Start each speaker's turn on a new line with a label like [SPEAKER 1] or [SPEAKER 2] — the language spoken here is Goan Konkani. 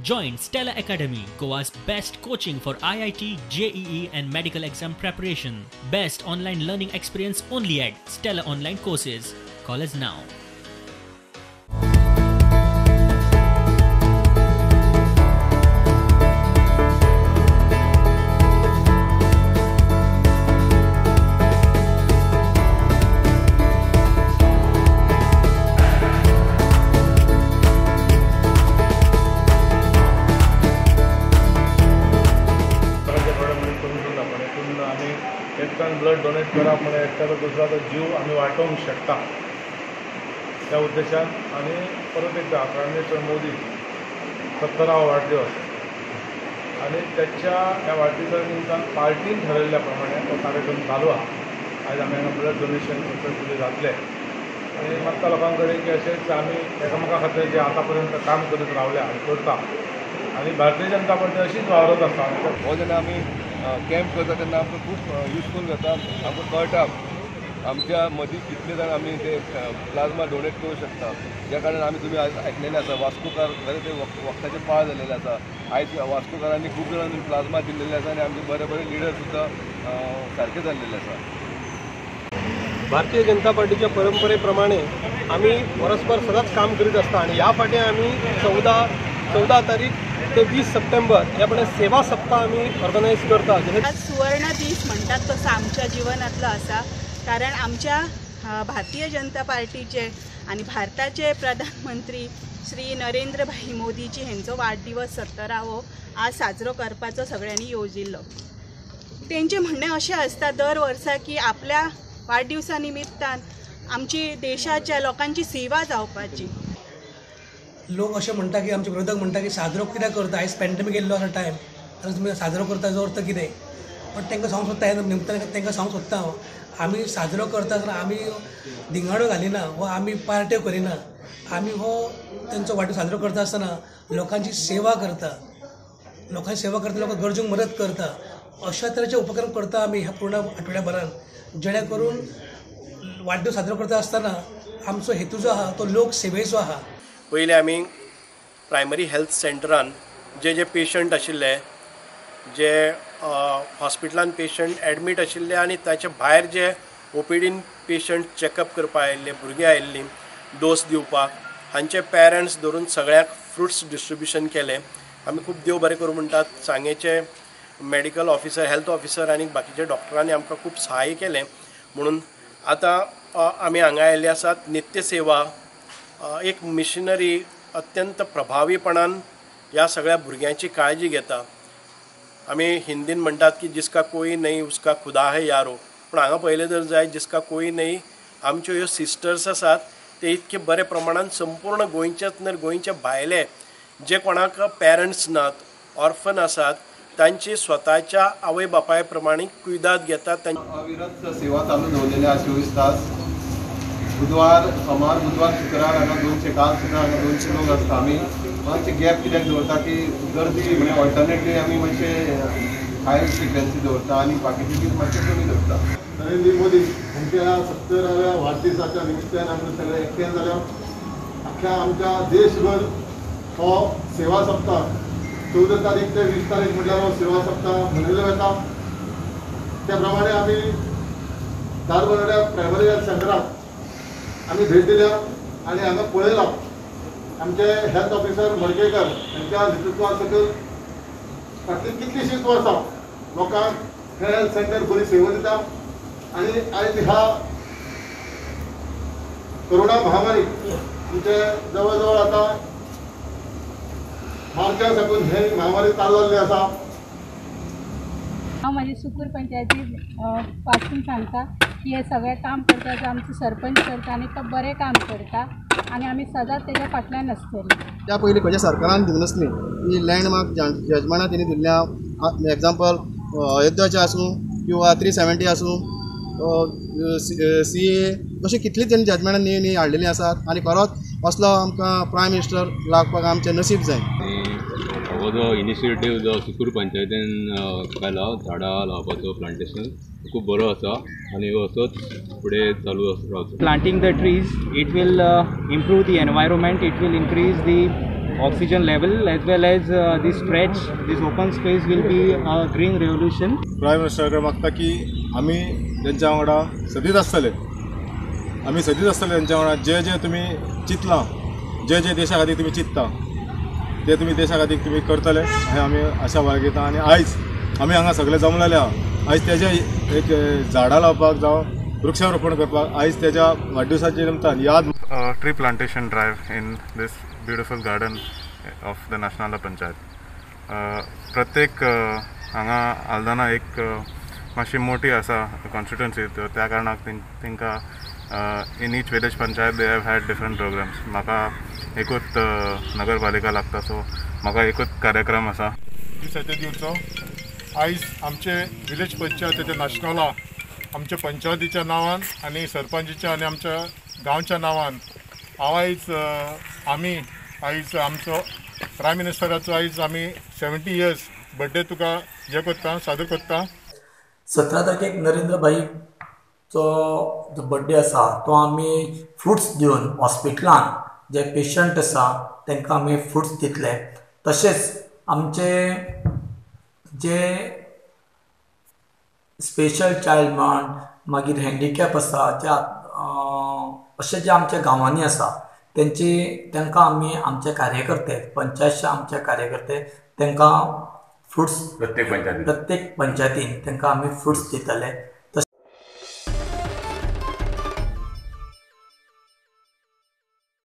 [SPEAKER 1] Join Stella Academy, Goa's best coaching for IIT, JEE and medical exam preparation. Best online learning experience only at Stella Online Courses. Call us now.
[SPEAKER 2] Blood donate करप म्हळ्यार एकट्याचो दुसऱ्याचो जीव आमी वाटोवंक शकता त्या उद्देशान. आनी परत एकदा प्रायम मिनिस्टर मोदी 70वो वाडदिवस आनी त्याच्या ह्या वाडदिवसा निमतान पार्टीन ठरयल्ल्या प्रमाणे तो कार्यक्रम चालू आहा. आयज आमी हांगा ब्लड डोनेशन सक्सेसफुली जातलें आनी मागता लोकां कडेन की अशेंच आमी एकामेका खातीर जे आतां पर्यंत काम करीत रावल्या आनी करता आनी भारतीय जनता पार्टी अशीच वावरत आसा.
[SPEAKER 3] हो जेन्ना आमी कॅम्प करता तेन्ना आमकां खूब युजफूल जाता. आमकां कळटा आमच्या मदीं कितले जाण आमी ते प्लाझ्मा डोनेट करूं शकता. ज्या कारणान आमी तुमी आयज आयकलेलें आसा वास्कोकार खरें ते वखदाचें पाळ जाल्लेलें आसा. आयज वास्कोकारांनी खूब जाणांनी प्लाझ्मा दिल्लेले आसा आनी आमचे बरे बरे लिडर सुद्दां सारके जाल्लेले आसा.
[SPEAKER 4] भारतीय जनता पार्टीच्या परंपरेप्रमाणे आमी परस्पर सदांच काम करीत आसता आनी ह्या फाटी आमी 14 तारीख ते 20 सप्टेंबर ह्या प्रमाणे सेवा सप्ताह आमी ऑर्गनायज करता.
[SPEAKER 5] आज सुवर्ण दीस म्हणटात तसो आमच्या जिवनांतलो आसा, कारण आमच्या भारतीय जनता पार्टीचे आनी भारताचे प्रधानमंत्री श्री नरेंद्र भाई मोदीजी हेंचो वाडदिवस 70वो आज साजरो करपाचो सगळ्यांनी येवजिल्लो. तेंचें म्हणणें अशें आसता दर वर्सा की आपल्या वाडदिवसा निमित्तान आमची देशाच्या लोकांची सेवा जावपाची.
[SPEAKER 6] लोक अशें म्हणटा की आमचे विरोधक म्हणटा की साजरो कित्याक करता, आयज पॅन्डेमीक येयल्लो आसा टायम आनी तुमी साजरो करता जो अर्थ कितें. पण तांकां सांगूंक सोदता, ह्या निमतान तांकां सांगूंक सोदता हांव, आमी साजरो करता आसतना आमी धिंगाणो घालिना वा आमी पार्ट्यो करिना. आमी हो तेंचो वाडदीवस साजरो करता आसतना लोकांची सेवा करता, लोकांची सेवा करता, लोकांक गरजूंक मदत करता. अशा तरेचे उपक्रम करता आमी ह्या पूर्ण आठवड्या भरान, जेणे करून वाडदीवस साजरो करता आसतना आमचो हेतू जो आहा तो लोक सेवेचो आहा.
[SPEAKER 7] पयलीं आमी प्रायमरी हेल्थ सेंटरान जे जे पेशंट आशिल्ले, जे हॉस्पिटलान पेशंट एडमीट आशिल्ले आनी ताचे भायर जे ओपीडीन पेशंट चॅकअप करपाक आयिल्ले, भुरगीं आयिल्लीं डोस दिवपाक, हांचे पेरंट्स धरून सगळ्यांक फ्रुट्स डिस्ट्रिब्युशन केलें. आमी खूब देव बरें करूं म्हणटात, सांगेचे मेडिकल ऑफिसर, हेल्थ ऑफिसर आनी बाकीच्या डॉक्टरांनी आमकां खूब सहाय्य केलें म्हणून आतां आमी हांगा आयिल्ले आसात. नित्यसेवा एक मिशनरी अत्यंत प्रभावीपणान ह्या सगळ्या भुरग्यांची काळजी घेता. आमी हिंदीन म्हणटात की जिसका कोई नहीं उसका खुदा है यारो, पूण हांगा पळयलें जर जाय जिसका कोई नहीं, आमच्यो ह्यो सिस्टर्स आसात ते इतके बरे प्रमाणान संपूर्ण गोंयच्याच न्हय गोंयच्या भायले जे कोणाक पेरंट्स नात, ऑर्फन आसात, तांची स्वताच्या आवय बापाय प्रमाणे कुयदाद घेतात.
[SPEAKER 3] अविरत सेवा चालू दवरलेली आसा 24 तास. बुधवार, सोमार, बुधवार, शुक्रार हांगा 200, काल सुद्दां हांगा 200 लोक आसता. आमी मातशे गॅप कित्याक दवरता की गर्दी म्हणजे ऑल्टरनेटली आमी मातशे हाय फ्रिक्वेन्सी दवरता आनी बाकीचे दीस मातशे कमी दवरता.
[SPEAKER 8] नरेंद्र मोदी हांच्या 70व्या वाडदिवसाच्या निमित्तान आमी सगळे एकठांय जाल्या. अख्ख्या आमच्या देशभर हो सेवा सप्ताह 14 तारीख ते 20 तारीख म्हटल्यार हो सेवा सप्ताह मनयलो वता. त्या प्रमाणे आमी धारबांदोड्या प्रायमरी हेल्थ सेंटराक आमी भेट दिल्या आनी हांगा पळयलां आमचे हेल्थ ऑफिसर मडकेकर हांच्या नेतृत्वा सकयल फाटलीं कितलींशींच वर्सां लोकांक हें हेल्थ सेंटर बरी सेवा दिता. आनी आयज ह्या कोरोना महामारी आमचे जवळ जवळ आतां मार्चा साकून हे महामारी चालू जाल्ली आसा.
[SPEAKER 9] हांव म्हाजी सुकूर पंचायती पासून सांगता की हे सगळें काम करता जे आमचो सरपंच करता आनी तो बरें काम करता आनी आमी सदांच तेज्या फाटल्यान आसतली.
[SPEAKER 10] त्या पयलीं खंयच्या सरकारान दिवंक नासली ही लँडमार्क जजमेंटां तेणी दिल्ल्या. एग्जाम्पल अयोध्याचें आसूं किंवा 370 आसूं, CA, अशीं कितलीं तेणी जजमेंटां न्ही न्ही हाडलेलीं आसात. आनी खरोच असलो आमकां प्रायम मिनिस्टर लागपाक आमचें नसीब जाय.
[SPEAKER 11] हो जो इनिशिएटीव जो सुकूर पंचायतीन केला झाडां लावपाचो प्लांटेशन खूब बरो आसा आनी हो असोच फुडें चालू रावचो.
[SPEAKER 12] Planting the trees, it will improve the environment, it will increase the oxygen level as well as this stretch, this open space will be a green revolution.
[SPEAKER 8] Prime मिनिस्टरा कडेन मागता की आमी तेंच्या वांगडा सदींच आसतले, आमी सदींच आसतले तेंच्या वांगडा. जे जे तुमी चिंतलां, जे जे देशा खातीर तुमी चिंतता ते तुमी देशा खातीर तुमी करतले हें आमी आशा बाळगिता. आनी आयज आमी हांगा सगळे जमलेले आहा, आयज तेजे एक झाडां लावपाक जावं वृक्षारोपण करपाक आयज तेज्या वाडदिवसाचे निमतान याद.
[SPEAKER 13] Tree plantation drive in this beautiful garden of the National Panchayat. प्रत्येक हांगा आल्दाना एक मातशी मोठी आसा कॉन्स्टिट्युएन्सी, त्या कारणाक तांकां in each village panchayat they have had different programs. म्हाका एकूच नगरपालिका लागता, सो म्हाका एकूच कार्यक्रम आसा.
[SPEAKER 14] दिसाचे दिवचो आयज आमचे विलेज पंचायतीच्या नाशनोला आमच्या पंचायतीच्या नांवान आनी सरपंचीच्या आनी आमच्या गांवच्या नांवान हांव आयज आमी आयज आमचो प्रायम मिनिस्टराचो आयज आमी 70 इयर्स बर्थडे तुका हे करता, सादर करता.
[SPEAKER 15] 17 तारखेक नरेंद्र भाईचो जो बर्थडे आसा तो आमी फ्रुट्स दिवन हॉस्पिटलान जे पेशंट आसा तांकां आमी फ्रुट्स दितले. तशेंच आमचे जे स्पेशल चायल्ड म्हण मागीर हँडिकॅप आसा जे अशे जे आमच्या गांवांनी आसा तेंची तांकां आमी आमचे कार्यकर्ते पंचायतचे आमचे कार्यकर्ते तांकां फ्रुट्स प्रत्येक पंचायतीन तांकां आमी फ्रुट्स दितले.